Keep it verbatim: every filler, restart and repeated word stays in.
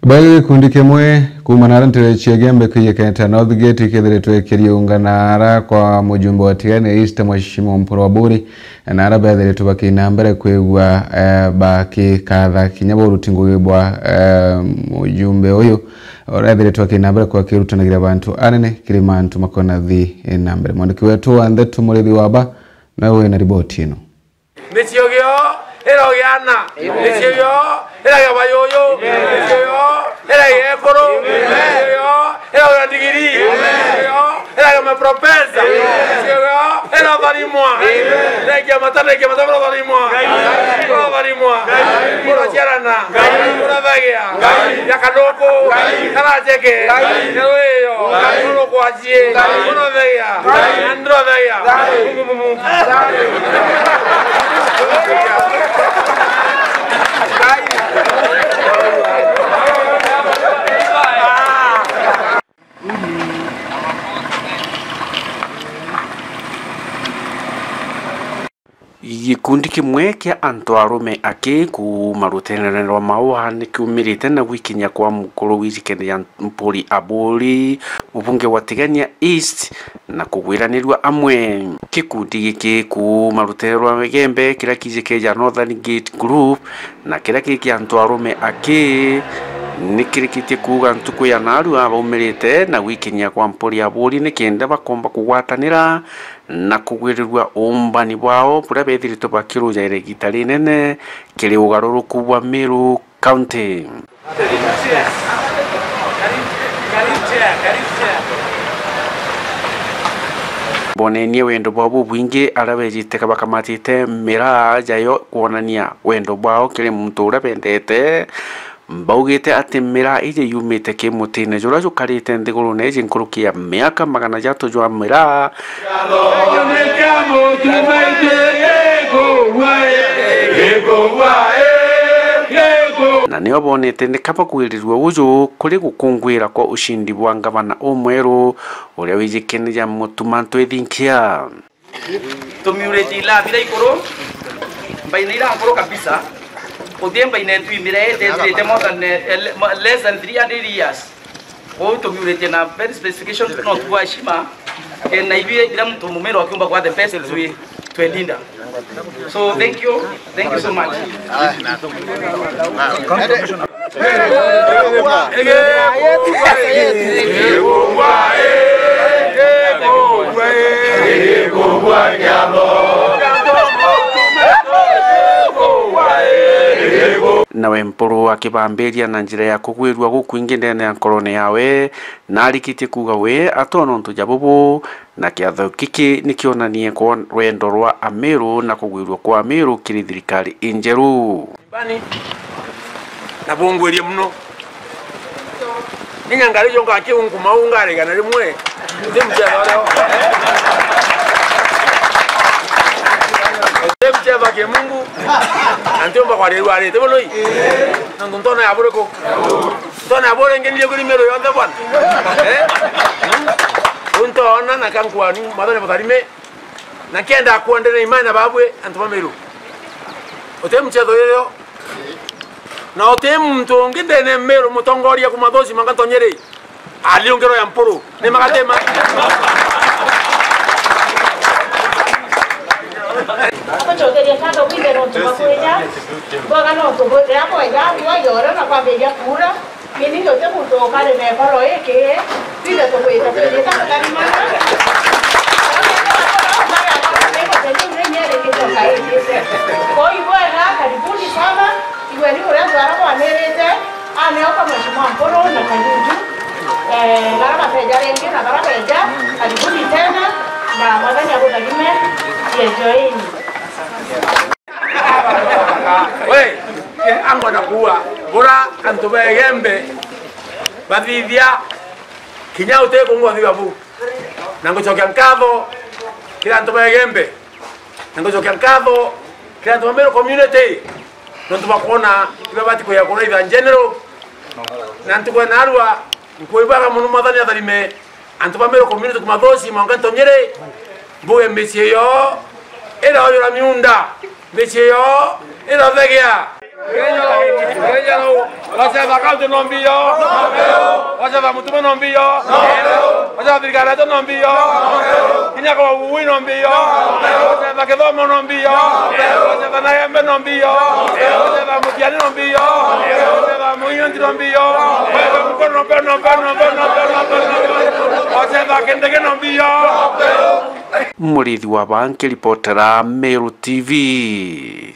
Bari gikundi kimwe kuuma naara nteere cia Igembe kiijikete North Gate kiethiritwe kiriungana ara kwa mujumbe wa Tigania East Mheshimiwa Mpuru Aburi, na ara beethiritwe bakiina mbere kwigua, eh, bakikatha kinya buruti ngugi bwa, eh, mujumbe uyu uria eethiritwe akiina mbere kwa kirutanagira bantu anene kiri mantu makonathi na mbere. Mwandiki wetu wa ndeto Murithi Waba nawe wina riboti ino. Miciio gio irogia ana. Miciio gio iragia bayuyu. Miciio gio iragia ekuru. Miciio gio iragia ndigiri. Miciio gio iragia maprofesa. Miciio gio irotharimwa. Iragia mata, iragia mata irotharimwa. Irotharimwa. Iraciarana. Irathagia. Ya kanuku. Karacheke. Ngai. Ngai. Ngai. Ngai. Ngai. Gikundi kimwe kia antu arume aki kuuma ruteere rwa Maua ni kiumirite na gwikinyia kwa mukuru wijikene ya Mpuri Aburi, mubunge wa Tigania East, na kugwiranirua amwe. Gikundi giki kuuma ruteere rwa Igembe kiria kiijikene ja Northern Gate Group na kiria ki kia antu arume aki ni kirikitie kuuga ntuku ya naarua baumirite na gwikinyia kwa Mpuri Aburi ni kenda bakomba kugwatanira na kugwirirua uumbani bwao buria beethiritwe bakirujaira igiita rinene kiri ugaruruku bwa Meru County. Bonenie wendo bwao bubwingi aria beejite bakamatite miraa jayo kwonania wendo bwao kiri muntu uria bendete. Baugite ati miraa iji yumite ki mutine juria jukarite nthigurune iji nkuruki ya miaka magana jatu jwa miraa. Na nio bonete ni kaba kwirirua uju kuri gukungwira kwa ushindi bwa ngavana umweru uria wijikene ja Mutuma Ntwithinkia. Tumiurite ila bira ikuru, mbaine ira nkuru kabisa. Uthie mbaine yetu imire ithirite more than, eh, le-, mo-, less than three hundred years. Kwou tumiurite na very specification, no tuwa heshima. Eh, na ithui ira muntu mumero akiumba kwa the best to, to a leader. So thank you, thank you so much. Nawe Mpuru akibambiria na njira ya kugwirua gukwingi ndene ya nkorone yawe, na arikitie kuuga we atona untu ja bubu, na kiatho giki ni kionanie kwa rwendo rwa Ameru na kugwirua kwa Ameru kiri thirikari injeru. Bani, na bungwirie muno. Inya ngari jonka kiungu mau ngarigana rimwe. Ndi mcheza leo. Ndi mcheza ke Mungu. Antiomba kwa leo ale. Tebo noi. Nontu ntona ya buriku. Ntona ya bure ngenire kuri Meru yonthe bwana. Eh? Untona na kankwani, mwathani mutharime. Na kenda kuendere imani na babwe antu ba Meru. Uti mchezo yoyo. Na uti muntu ungi ndene Meru mutongoria kuma Thosi manga Ntonyeri. Aliungiro ya Mpuru. Ni magatema. Akochokeria kando kwinde no tumakwija. Boga no tubwete yako ya kwa yoro na kwambiria kura. Mimi ndio tebu to kare me palo eke, pile to kwita kwita kutarimana. Kwa hivyo, karibuni sana. Iwe ni ule mtu anamwanelete, ameoka Mheshimiwa Mpuru na Kayunju. Eh, baraba peja rengi na baraba peja, karibuni tena, na mwathani akutharime, ye join. We, angwa na kuua, bura antu ba Igembe bathithia kinya uti kungwa thiga bu. Na ngucokia nkatho kiri antu ba Igembe. Na ngucokia nkatho kiri antu ba Meru community. Nontu bakwona ibabati kuya kuraitha general. Na ntuku ya narua, nkuibaga muno mwathani atharime. Antu ba Meru community kuma Thosi mwanka Ntonyeri, mbuge micii yoo iroyura miunda, micii yoo irothegia. Wacetha kaunti no mbio. Wacetha Mutuma no mbio. Wacetha thirikari yetu no mbio. Kinya kwa Ugui no mbio. Wacetha Kithomo no mbio. Wacetha Naembe no mbio. Wacetha Mutiani no mbio. Wacetha Muinti no mbio. Wacetha Mkono no mbio, no mbio, no mbio, no mbio, no mbio. Wacetha Kindiki no mbio. Murithi wa Banki, ripotera Meru T V.